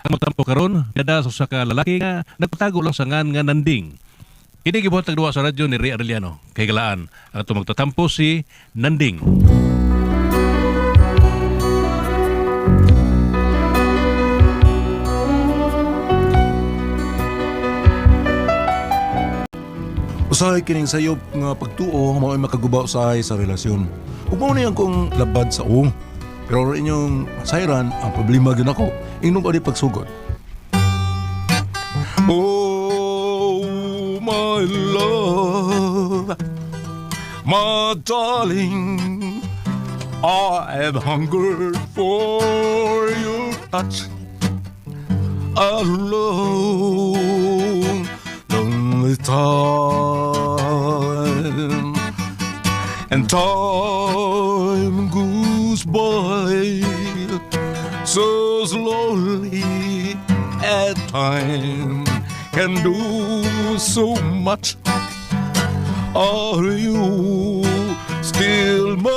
Ang magtampo karon dada sa usa ka lalaki nga nagpatago lang sa ngan nga Nanding. Kini gibuhat duwa sa radyo ni Ray Arellano. Kay galaan ang atong magtatampo si Nanding. Usahay kining sayop nga pagtuo mao ay makaguba usahay sa relasyon. Ug mao ni ang kong labad sa o. Pero inyong masayran ang problema gyud nako. Ingnon ko di pagsugod. Oh, my love, my darling, I have hungered for your touch a long, lonely time. And time goes by so slowly. At time can do so much. Are you still mine?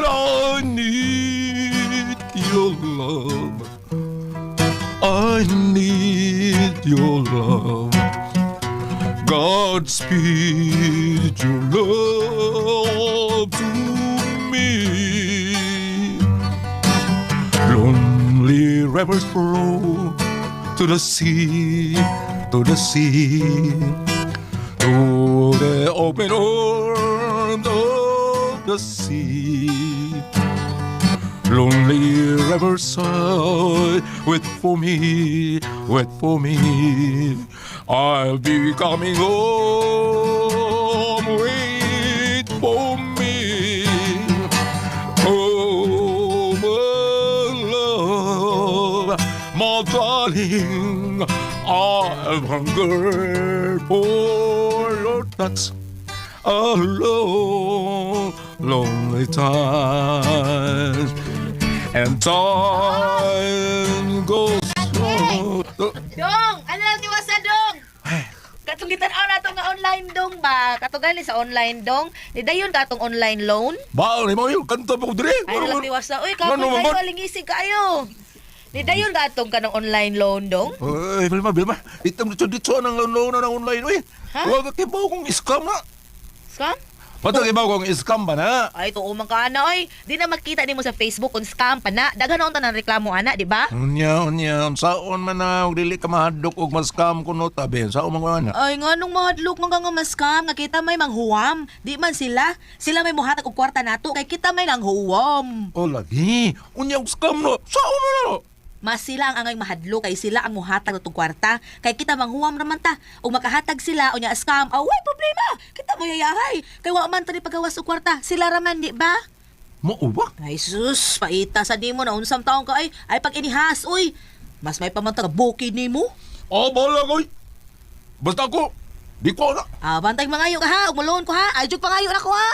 I need your love. I need your love. Godspeed your love to me. Lonely rivers flow to the sea, to the sea, to the open arms of the sea. Lonely riverside, wait for me, wait for me. I'll be coming home, wait for me. Oh, my love, my darling, I've hungered for your touch a long, lonely time. And time goes on. Dong! Ano lang tiwasa, Dong? Katong gitan-aw na nga online dong ba? Katong gali sa online dong. Ni dayon ka atong online loan? Ba, ni mo yun, kanta pa ko dire. Ay lang tiwasa. Uy, kapoy Ano, kayo, man? alingisig kayo. Ni dayon ka atong kanang online loan dong? Ay, Vilma, Vilma, itong dito dito ang loan na ng online, uy. Ha? Huwag ka kibaw kung scam na. Scam? Ba't ka kibaw kung scam ba na? Ay, tuo man ka na, oy. Di na makita nimo sa Facebook kung scam pa na. Daghan na unta ng reklamo ana, di ba? Unya, unya, saon man na, ug dili ka mahadlok og ma-scam kuno tabi. Saon man ko na. Ay, nga nung mahadlok man ka nga ma-scam, nga kita may manghuwam. Di man sila. Sila may muhatag og kwarta nato kay kita may nanghuwam. Oh, lagi. Unya og scam no. Saon man na. Mas sila ang angay mahadlo kay sila ang muhatag natong kwarta kay kita manghuwam raman ta ug makahatag sila unya scam away problema kita mo yayahay kay wa man ta ni pagawas og kwarta sila raman di ba? Mao ba? Ay sus, paita sa nimo na unsam taong ka ay ay pag inihas uy, mas may pamanta ka bukid nimo. Oh, bahala ko. Basta ako, di ko na. Ah, bantay mangayo ka ha, ug muloon ko ha, ay jud pangayo na ko ha.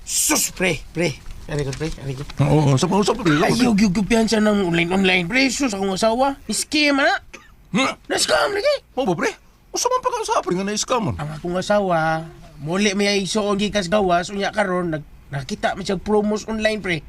Sus, pre, pre. Ari ko, pre, ari ko. Oo, sa pa sa pa. Ay, yung yung kumpiyansa ng online-online, pre. Sus, akong asawa. Scam, na. Hmm? Na-scam, lagi. Mao ba pre? Usa man pa ka sa pre nga na-scam man. Ang akong asawa, muli may ay isuon gikas gawas, unya karon nag, nakita man siya promos online, pre.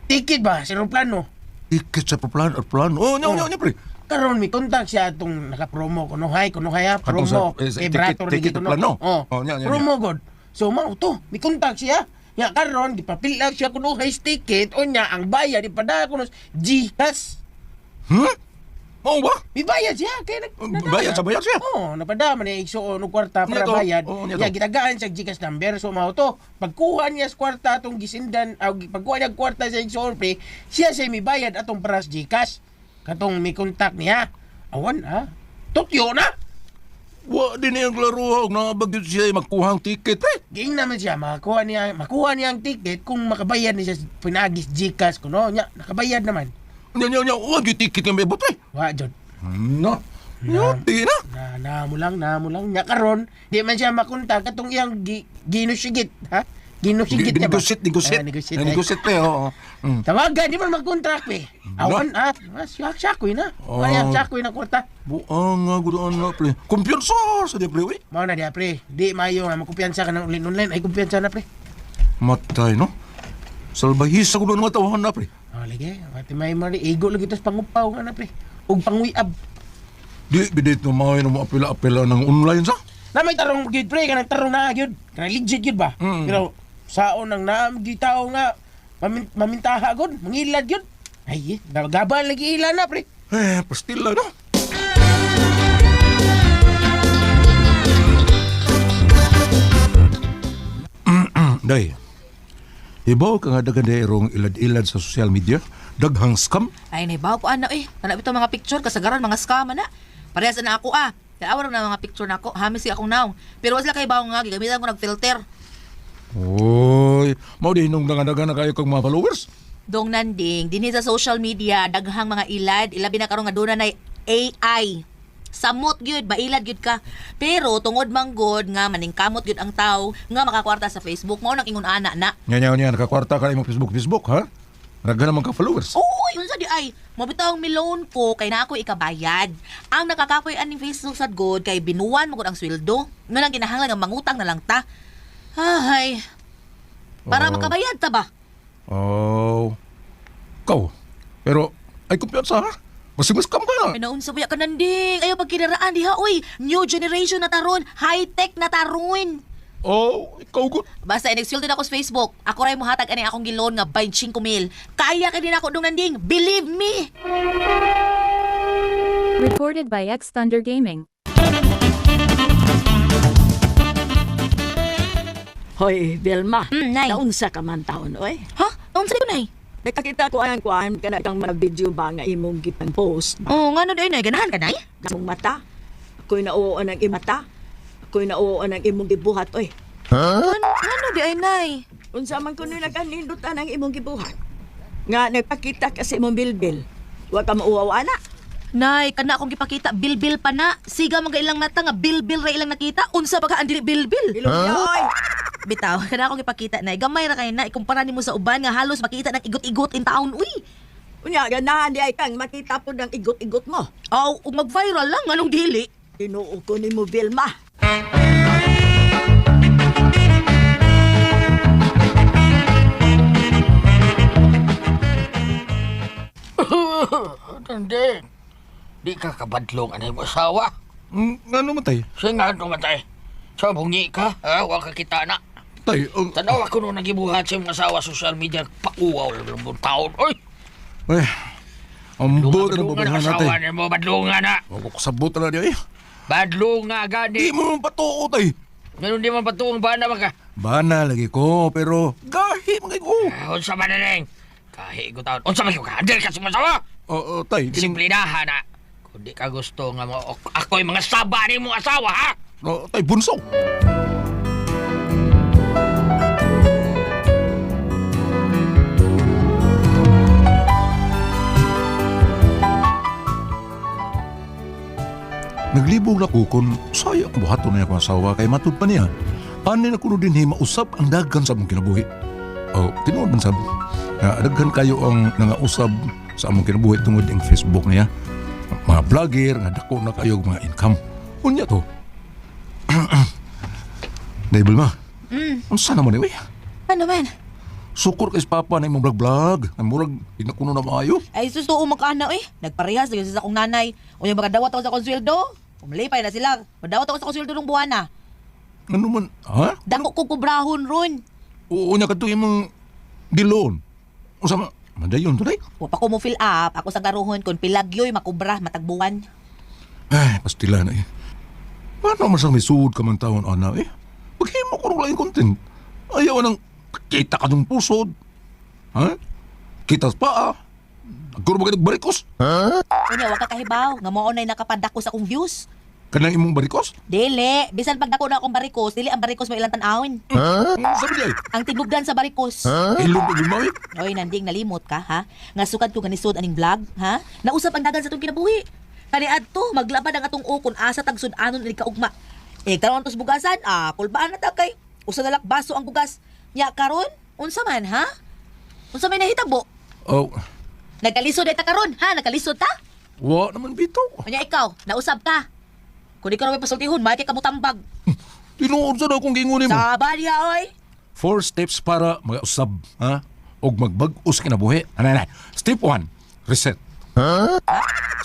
Ticket ba? Sa aeroplano. Ticket sa plan or plan. Oh, nya nya nya pre. Karon may contact siya atong naka-promo kuno hay ha, Katong promo sa- eh, sa kay ticket- Brator ticket dito, no. plano. Oh, Oh, nya, nya, nya. promo god. So mao to, may contact siya. Nya karon gipapil out siya kuno hay ticket unya ang bayad ipada kuno GCash. Hmm? Mao ba? Mibayad siya kay nag Oh, bayad sa bayad siya? Oo, napadama niya igsuon og kwarta Niya para to. bayad. Oo, niya Niya to. gitagaan sa GCash number so mao to. Pagkuha niya sa kwarta atong gisindan aw pagkuha niya og kwarta sa igsuon pre, siya siya mibayad atong para sa GCash. Katong may contact niya. Awan ha. Tokyo na. Wa din niyang klaro og naabag gyud siya magkuhang ticket pre. Giing naman siya makuha niya ang ticket kung makabayad niya sa pinagis GCash kuno nya nakabayad naman. Nya nya nya wa gyud ticket nga miabot pre. Wa jud. No. Yati na. Na na mo lang, na mo lang nya karon di man siya makontak katong iyang ginusigit ha. Ginusigit niya ba? Negosyate, negosyate. Ah, negosyate. Negosyate pre, oo. Tawagan, di man mag-contract eh. Awan ah, siya siya na. Oh. Ay, siya na kwarta. Buang nga gudoan na pre. Kumpiyansa sa di pre, uy. Mao na diya pre. Di maayo nga makumpiyansa ka ng online online ay kumpiyansa na pre. Matay, no? Salbahis ako ng mga tawahan na, pre. Oh, lagi. Ate may mari igo lagi tas pangupaw nga na pre. Ug pangwiab. Di, bidit no mga yun mo apela-apela ng online sa. Na may tarong gyud pre, kanang tarong na gyud. Kanang legit gyud ba? Pero saon ang naam gyud tao nga mamintaha gud, mangilad gyud. Ay, eh, gabal lagi ila na pre. Eh, pastila, no? Day, ibaw ka nga daghan dayrong ilad-ilad sa social media, daghang scam. Ay, naibaw ko ana eh. Kana bitaw mga picture kasagaran mga scam na. Parehas na ako ah. Tanawa na mga picture nako. Hamis si akong naong. Pero wa sila kay bawo nga gigamitan ko nag-filter. Oy, mao di nung daghan na kayo kag mga followers. Dong Nanding, dinhi sa social media daghang mga ilad, ilabi na karon nga duna nay AI. Samot gyud, mailad gyud ka. Pero tungod man gud nga maningkamot gyud ang tao nga makakwarta sa Facebook mao nang ingon ana na. Nya nya nya nakakwarta ka imong Facebook Facebook, ha? Daghan naman ka followers. Uy, unsa di ay? Mabitaw ang milon ko kay na ako ikabayad. Ang nakakapoy aning Facebook sad god kay binuwan mo gud ang sweldo. Nga lang kinahanglan nga mangutang na lang ta. Ay. Para Oh. makabayad ta ba? Oh. Ikaw. Pero ay kumpiyansa ha. Basig mas scam ka na. Ay naunsa ba ka nanding? Ayaw pagkinaraan diha oy. New generation na taron, high tech na taron. Oh, ikaw gud. Basta inexfilter ako sa Facebook. Ako ray mohatag ani akong gilon nga 25 mil. Kaya ka din ako dong nanding. Believe me. Recorded by X Thunder Gaming. Hoy, Vilma. Nay. Naunsa ka man taon, oy. Ha? Naunsa di ko nay? Nakakita ko ang kuan kana kang mga video ba nga imong gipan-post Oh, ngano day nay? Ganahan ka nay? Mong mata. Ako'y nauuan ang imata. Ako'y nauuan ang imong gibuhat, oy. Ngano di ay nay? Unsa man kuno naganindutan ang imong gibuhat. Nga nagpakita ka sa imong bilbil. Wa ka mauwaw ana. Nay, kana akong gipakita bilbil pa na. Siga mga ilang mata nga bilbil ra ilang nakita. Unsa ba ka ang dili bilbil? Bilog niya, oy. Bitaw, kana akong gipakita nay. Gamay ra kay na ikumpara nimo sa uban nga halos makita ng igot-igot in taon uy. Unya ganahan di ay kang makita pud ang igot-igot mo. Aw, ug mag-viral lang anong dili. Tinuo ko nimo Vilma. Hindi. Di ka kabadlong anay mo asawa. Ngano man tay? Siya nga tumatay. Sa bungi ka, ha? Wa ka kita na. Tay, ang Tanaw ako nung nagibuhat sa imong asawa social media, pauwaw lang mong taon. Oy! eh. Ang buot na Badlungan ang babayhan asawa natin. nimo, badlungan na. Wag ko sabot na niya eh. Badlunga Di gani. mo man patuo tay. Ganun di man patuong ba na ka? Bana lagi ko pero gahi mga ko. Ah, unsa man na ning? Kahi ko taon. Unsa man ka? Andel ka sa imong asawa. Oo, tay, kining Disiplinahan na. Kung di ka gusto nga mo, ako'y mga saba ni mong asawa, ha? Oh, tay bunso. Naglibog na ko kung saya ang buhaton niya akong asawa kay matud pa niya. Ani na kuno dinhi mausab ang daghan sa among kinabuhi. Oh, tinuod man sab. Nga daghan kayo ang nangausab sa among kinabuhi tungod ang Facebook niya. Mga vlogger nga dako na kayo og mga income. Unya to. Dahil ma. Unsa naman ni uy? Ano man? Sukor kay sa papa na imong vlog-vlog. Ang murag di na kuno na maayo. Ay sus tuo magkaana eh. Nagparehas na yun sa akong nanay. Unya makadawat ako sa akong sweldo. Umlipay na sila. Madawat ako sa akong sweldo nung buwan na. Ano man, ha? Dako ko kubrahon ron. Oo nya kadto imong gilon. Unsa man madayon to day? Wa pa ko mo fill up. Ako sa garuhon kun pilagyoy makubra matagbuwan. Ay, pastila na eh. Paano man sang may suod ka man taon, ana eh? Paghimo ko rin content. Ayaw nang kita ka ng pusod. Ha? Kita sa paa. Nagkuro ba ka barikos? Unya wa ka kahibaw nga mao nay nakapadako sa akong views. Kanang imong barikos? Dili, bisan pag dako na akong barikos, dili ang barikos mo ilang tan-awon. Huh? Sabi niya eh. Ang tinugdan sa barikos. Ilog na eh. Oy, nanding nalimot ka, ha? Nga sukad ko ganisod aning vlog, ha? Nausap ang dagan sa itong kinabuhi. Kani adto, maglabad ang atong ukon asa tag sud-anon ini kaugma. Eh, karon tos bugasan, ah, kulbaan na ta kay usa na lang baso ang bugas. Nya karon, unsa man, ha? Unsa may nahitabo? Oh, Nagkalisod ay ta karon, ha? Nagkalisod ta? wa naman bitaw. Unya ikaw, nausab ka. Kung di ka raw pasultihon, may kay kamutambag. Tinuod sa daw kung gingon mo. Sa diha, oy. Four steps para mausab, ha? Og magbag-o sa kinabuhi. Ano na? Step 1, reset.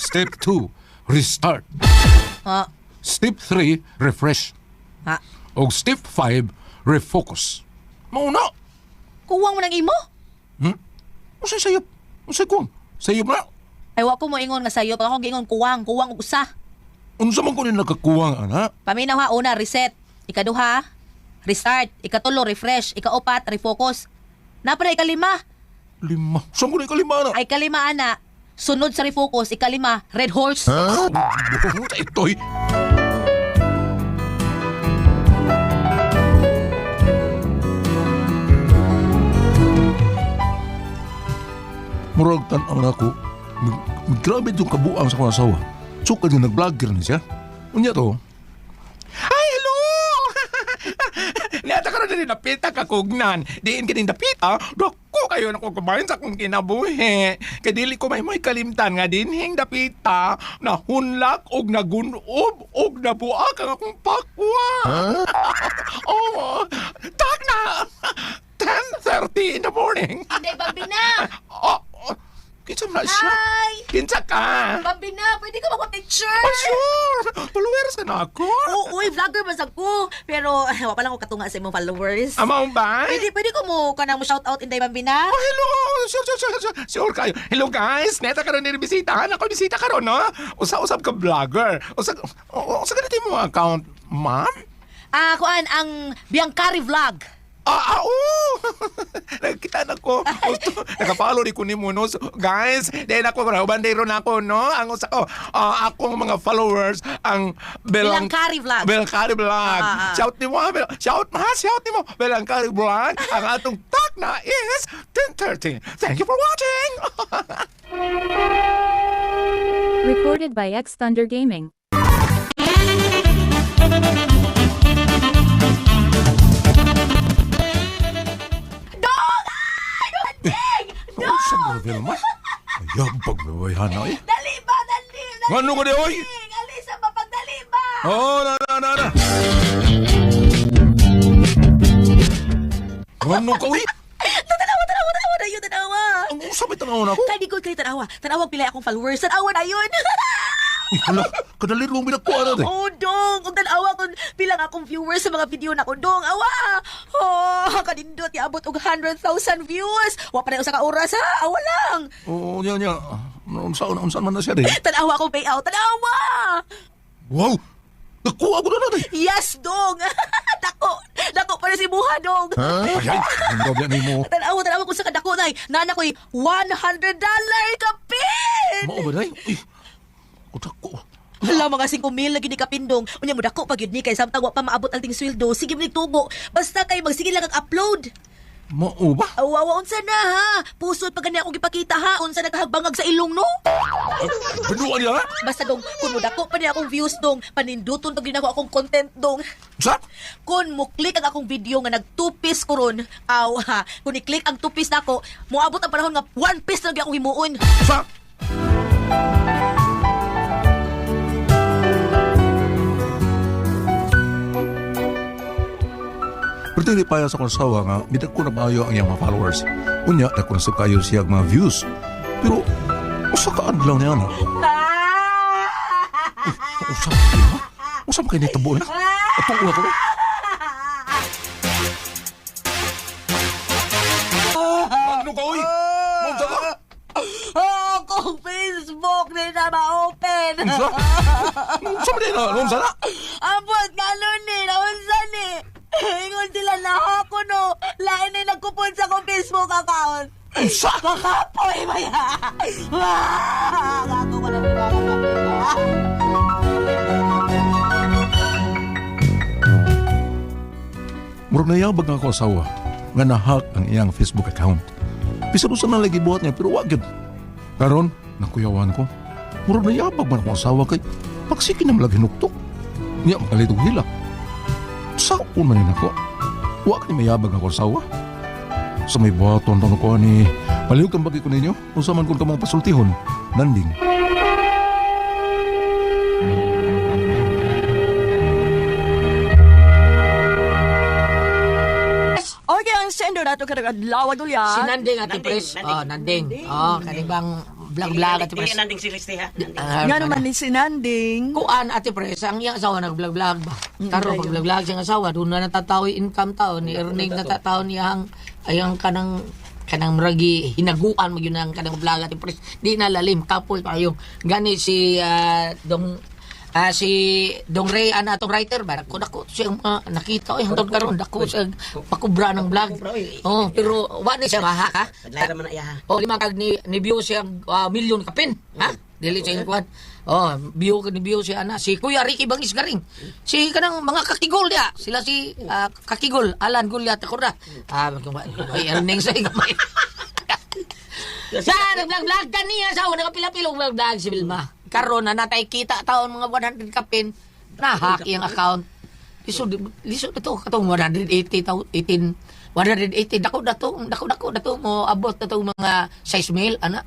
Step 2, restart. Ha? Step 3, refresh. Ha? Og step 5, refocus. Mauna. Kuwang mo ng imo? Unsay sayop? Unsay kuwang? Sayop na. Ay, wa ko mo ingon nga sayo. Pag akong giingon, kuwang, kuwang og usa. Unsa man ko ni nakakuwang ana? Paminaw ha, una, reset. Ikaduha, restart. Ikatulo, refresh. Ikaupat, refocus. Napa na ikalima. Lima. Saan ko na ikalima na? Ay, kalima, ana. Sunod sa refocus, ikalima, red horse. Buta ito'y. Murag tan-aw na ako. Grabe itong kabuang sa akong asawa. Sukad nga nag-vlogger ni siya. Unya to. Ay, hello! Niata karon din napita ka kugnan. Diin kining dapita, dako kayo na ko kumain sa akong kinabuhi. Kay dili ko may kalimtan nga dinhing dapita na hunlak og nagunob og nabuak ang akong pakwa. Oh, tak na. 10:30 in the morning. Hindi, Bambina! Oh, oh, kinsa man na siya? Hi! Kinsa ka? Bambina, pwede ka magpa-picture? Oh, sure. Followers ka na ako. Oo, uy, vlogger man sad ko. Pero, wa pa lang ko katunga sa imong followers. Amaw ba? Pwede ko mo kanang mo shout out Inday Bambina? Oh, hello! Sure, sure, sure, sure. Sure kayo. Hello, guys! Neta karon ni bisita. Ako bisita karon, no? Usa-usab ka vlogger. Usa usa ganito mo account, ma'am? Ah, kuan ang Biancari Vlog. Ah, ah, oo! Nagkita na ko. Gusto, nakapalo ni ko ni mo, no? So, guys, dahil ako, bandero na ako, no? Ang usa ko, akong mga followers, ang Belang, Belangkari Vlog. Belangkari Vlog. Ah, ah. Shout ni mo, ha? Shout, ha? Shout ni mo. Belangkari Vlog. Ang atong tag na is 10:30. Thank you for watching! Recorded by X Thunder Gaming. Dong! Ay, dumating! Dong! Sa mga Vilma? Ayabag na bayhana eh. Dali ba? Dali! Dali! Ngano ka di, oy? Alisa ba? Pagdali ba? Oh, na na na na. Ngano ka uy? Tanawa, tanawa, tanawa na yun, tanawa! Ang usap ay tanaw na ako. Kay di ko kay tanawa. Tanawa pila akong followers. Tanawa na yun. Uy, hala, kadalit mong binagkuha na eh. Oh, dong! Kung tanawa kung pila nga akong viewers sa mga video na ko, dong! Awa! Oh, kanindot, iabot og 100,000 views! Wa pa na usa ka oras, ha? Awa lang! Oo, niya, niya. Unsa, unsa man na siya eh. Tanawa akong payout. Tanawa! Wow! Nakuha ko na natin. Yes, dong! Dako! Dako pa na si Buha, dong! Ay, ay, ang gabi ni mo. Tanawa, tanawa kung sa kadako, nay. Nana ko'y $100 kapin! Mao ba, day? Uy, kutako. Hala, mga 5 mil lagi ni kapindong. Unya mo dako pag yun ni kay samtang wa pa maabot ang ting sweldo. Sige mo tubo. Basta kay magsige lang ang upload. Mao ba? Awawa unsa na ha? Pusod pa gani akong gipakita ha. Unsa nakahagbangag sa ilong no? Binuan niya, ha? Basta dong, kun mo dako pa ni akong views dong, paninduton pag ako akong content dong. Sa? Kun mo click ang akong video nga nag two piece ko ron, aw ha, kun i-click ang two piece nako, moabot ang panahon nga one piece lang gyud akong himuon. Sa? Pero dili pa sa akong asawa nga, midag ko na maayo ang iyang mga followers. Unya, dako na sa kayo siya ang mga views. Pero, usa ka adlaw niya na. Usa ka ha? Usa man kay nitabo na? Atong uwa ko. Ano ka, uy? Unsa ka? Oh, kung Facebook ni na ma-open. Unsa? Unsa man na? Unsa na? Ambot nga nun ni, naunsa ni. Ingon sila na ako no. Lain na nagkupon sa akong Facebook account. Unsa? Makapoy ba ya? Wah! Ako ko na nilalaman. Murag nayabag nga ako asawa nga nahack ang iyang Facebook account. Bisan usa na lagi buhat niya pero wa gyud. Karon nakuyawan ko. Murag nayabag man akong asawa kay pagsiki na malag hinuktok. Niya makalit og hilak. Saon man ni nako. Wa kani mayabag ako asawa. Sa may buhaton tanong ko ani palihog kang bagi ko ninyo unsa man kun kamong pasultihon nanding. Okay, Sino na to kanang adlaw dulya? Si Nanding, Ate Pres. Oh, Nanding. Oh, kanibang vlog-vlog, Ate Pres. Dili Nanding si Christy ha. Nanding. Ah, Nga naman ni si Nanding. Kuan, Ate Pres, ang iyang asawa nag-vlog-vlog ba? Karon pag vlog-vlog siyang asawa, doon na natataw yung income tao, ni earning natatao niya ang ayang kanang kanang muragi hinaguan mo yun ang kanang vlog, Ate Pres. Di na lalim couple pa yung gani si dong si Dong Ray ana atong writer ba dako dako siyang mga nakita oy hangtod karon dako siya pakubra ng vlog. Oh, pero wa ni siya maha ha. Adlay ra man na iya ha. Oh, lima kag ni view siya milyon kapin, ha? Dili siya kuan. Oh, view ni view siya ana si Kuya Ricky Bangis Garing. Si kanang mga kakigol dia. Sila si kakigol Alan Gulyat ako ra. Ah, ay earning sa gamay. Sa nag-vlog kaniya sa una kapila-pilong vlog vlog si Vilma. Karon na natay kita taon mga 100 kapin na-hack iyang account. Lisod lisod na to katong 180 taw 18 180 dako na to dako dako na to mo abot na to mga 6 mil ana.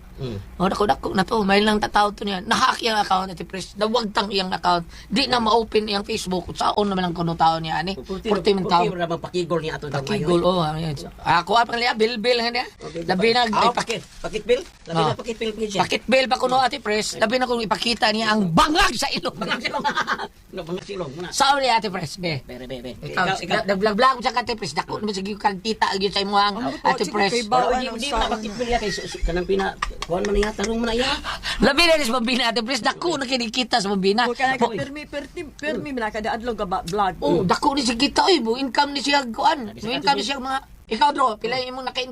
Oh, dako dako na to may lang tataw to niya. Na-hack iyang account, Ate Pres. Nawagtang iyang account. Di na ma-open iyang Facebook. Saon naman ang kuno taon niya ani. 40 man taon. Purti ra bang pakigol niya ato daw Pakigol oh. Ayan. Ako pa niya bilbil nga niya. Labi na Ah, pakit. Pakit bill. Labi Ah. na pakit bill siya. Pakit bill pa kuno, Ate Pres. Labi na kung ipakita niya ang bangag sa ilong. Bangag silong. No, bangag silong muna. Saon niya, Ate Pres? Be. Be, be, be. Ikaw, nag-vlog-vlog sa Ate Pres. Dako naman sige kag kita gyud sa imong Ano po, Ate sige, Pres. kay Pero Bawal di ang di na saon. pakit bill ya kay kanang pina kuan man niya tarong man na iya. Labi na ni sa Bambina, Ate Pres. Dako na kinikita sa Bambina. Huwag ka na pirmi, pirmi, pirmi, man kada adlaw ka ba vlog. Oh, dako ni siya kita oy, mo income ni siya kuan. Mo income ni siya mga ikaw dro, pila imong naka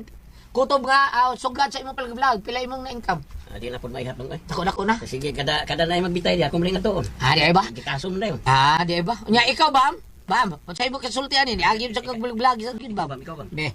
kutob nga sugad sa imong pag-vlog, pila imong na income. Ah, di na pud maihap lang oy. Dako dako na. Sige kada kada na magbitay diya kung nga tuon. Ah, di ba? Gitasom na yun. Ah, di ba? Nya ikaw bam? Bam, unsay mo kasulti ani? Agi sa kag vlog sa gyud bam. Bam, ikaw, bam. Be.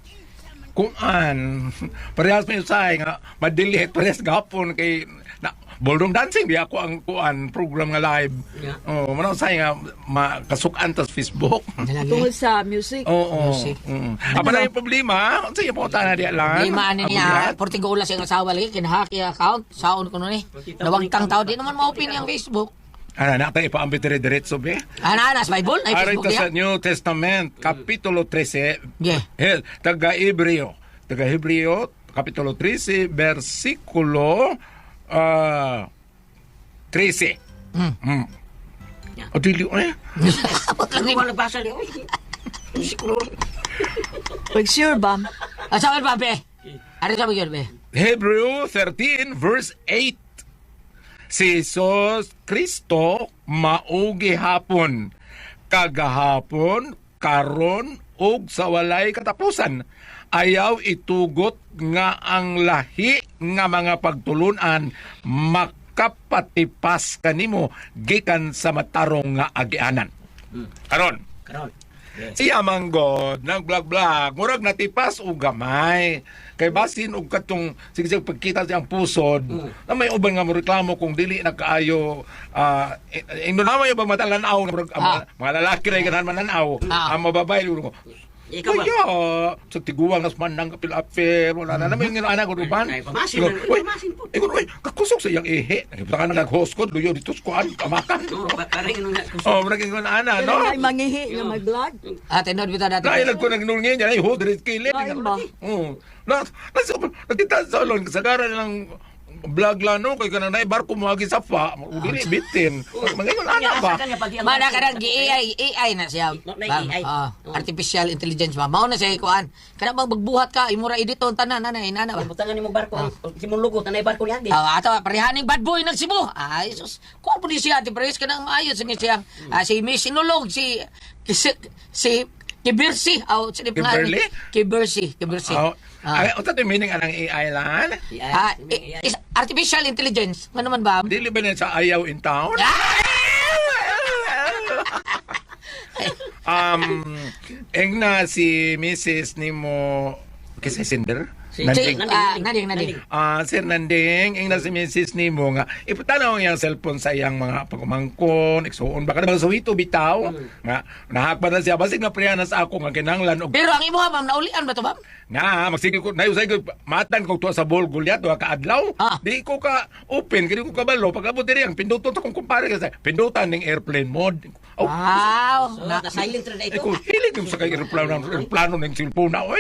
Kung an, parehas may usay nga, madelete parehas gapon kay, na, ballroom dancing, di ako ang kuan program nga live. Yeah. Oh, mano usay nga, makasukan tas Facebook. Tungod sa music. Oo. Music. Mm. Apa na yung problema? Unsa yung punta na di lang? Lima ani niya, Portigo ulas yung asawa lagi, kinahack yung account, saon ko nun eh. Nawagtang tao, di naman ma-open yung Facebook. Ana na tayo ipaambit dire diretso be. Ana, ana, sa Bible, ay Aray Facebook ta sa niya. New Testament, Kapitulo 13. Yeah. Eh, taga Hebreo. Taga Hebreo, Kapitulo 13, versikulo 13. Mm. O dili eh. Ano ba nagbasa niya? Oy. Siguro. Pag sure ba? Asawa pa, be. Ano sabi yun, be? Hebreo 13 verse 8. Si Jesus Kristo maugi hapon, kagahapon, karon ug sa walay katapusan. Ayaw itugot nga ang lahi nga mga pagtulunan makapatipas kanimo gikan sa matarong nga agianan. Karon, Karon. siya manggod nag-vlog-vlog murag natipas og gamay kay basin og katong sige sige pagkita siyang pusod na may uban nga mo reklamo kung dili na kaayo ingnon na may ubang matalanaw nga murag, ang mga lalaki ra ganahan mananaw ang mababay ko. Ikaw ba? Kaya, sa tiguang nas man nang kapil-apil, wala na naman yung anak ko ruban. Ay, pamasin na, Uy, pamasin po. ingon, uy, kakusog sa iyang ihi. Nagpunta ka na nag-hoskod, luyo dito sa kuan, kamakan. No, parang ano nga. Oh, murag ingon ana, Pero no? ay mangihi nga mag-vlog. Ah, tinod bitaw dati. Dahil ko nagnulngin niya, ay hodred kilid. Lain ba? Oo. Na, nasa, nakita sa ulon, kasagaran lang vlog lang no, kay kanang barko mo agi sa fa, dili bitin. Mangayon ana ba? Mana ka nang AI, AI na siya. No, na Bam, AI. Artificial intelligence ba. Mao na siya kuan. Kana bang magbuhat ka, imura editon tanan ana inana ba. Butangan nimo barko ang simong lugo tanay barko niya di. Ah, ato parehaning bad boy ng Cebu. Ay sus, kuan po ni siya Ate Pres kanang maayo sa siya. Ah, si Miss Sinulog, si si, si Kibersi, aw si Kimberly? Kibersi, Kibersi. Oh, Ah. ay, unsa to meaning anang AI lan? Ah, is artificial intelligence. Ano man ba? Dili ba na sa ayaw in town? um, eng na si Mrs. nimo kasi Cinder? Si- Nanding. Ah, Nanding, Nanding. Ah, Sir Nanding, ing na si Mrs. nimo nga ipatanaw ang iyang cellphone sa iyang mga pagumangkon, igsuon ba kada suwito bitaw. Nga nahakpan na siya basig na priya na sa ako nga kinahanglan og Pero ang imo ma'am naulian ba to ma'am? na magsige ko nayo say ko matan ko tuwa sa bol gulyat duha ka adlaw. Ah. Di ko ka open kini ko kabalo pag-abot diri ang pinduton sa kong kumpare kasi pindutan ning airplane mode. Oh, Wow. So, Na, na silent ra eh, ito. kung hilig yung sa kay aeroplano, aeroplano ng cellphone na, oy.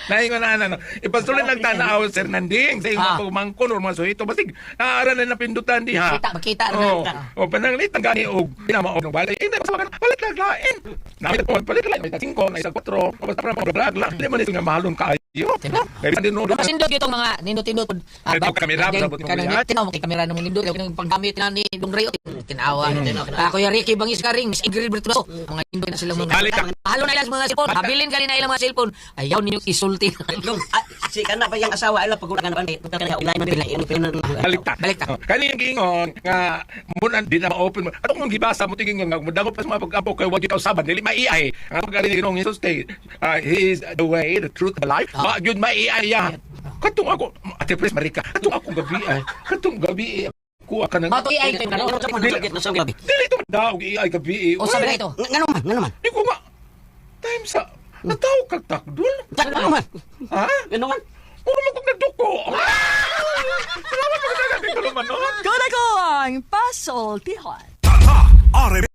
Naingon na ano. Ipasulit lang tanaw, Sir Nanding, sa iyong mga pagmangkon or mga suhito. Basig, naara na napindutan diha. Kita, makita na. Oh, oh, pananglit ang gani og pinamaog ng balay. Hindi basta palit lang lain. Namit ko palit lang may 5, na isa 4, basta para mga lang. Di man ito nga mahalon kaayo. Kaya din no. Mas nindot itong mga nindot-nindot. Ay, tawag kamera, sabot mo Kanang kuya. tinaw kay kamera nung nindot yung paggamit na ni Dong Rayo tinawa. Kuya Ricky Bangis Karing, Miss Ingrid Bertulo. Mga nindot na silang mga. Balik ka. Halo na ilang mga cellphone. Habilin ka na ilang mga cellphone. Ayaw ninyo isulti. Dong, si kana pa yang asawa ila pag kana pa kana ulay man dila Balik ta. Balik ta. Oh, kani yung giingon nga muna di na ma-open mo. Ano kung gibasa mo tingin nga mudagop pa sa mga pag-apo kay wag ikaw usaban dili maiay. Ang pagkali ni Ginoong Hesus kay he is the way, the truth, the life. Ma gyud maiay ya. Katong ako, Ate Pres Marika, katong akong gabi ay, katong gabi ay, kuha ka ng Mato AI kayo na. Dili ito daog AI gabi. O sabi na ito. Ngano man, ngano man. Di ko nga time sa nataw ka takdol. Ngano man. Ha? Ngano man. Puro man kong nagduko. Salamat pag nagagay kaluman, no? Kuna ko ang pasultihan. Tata RMN.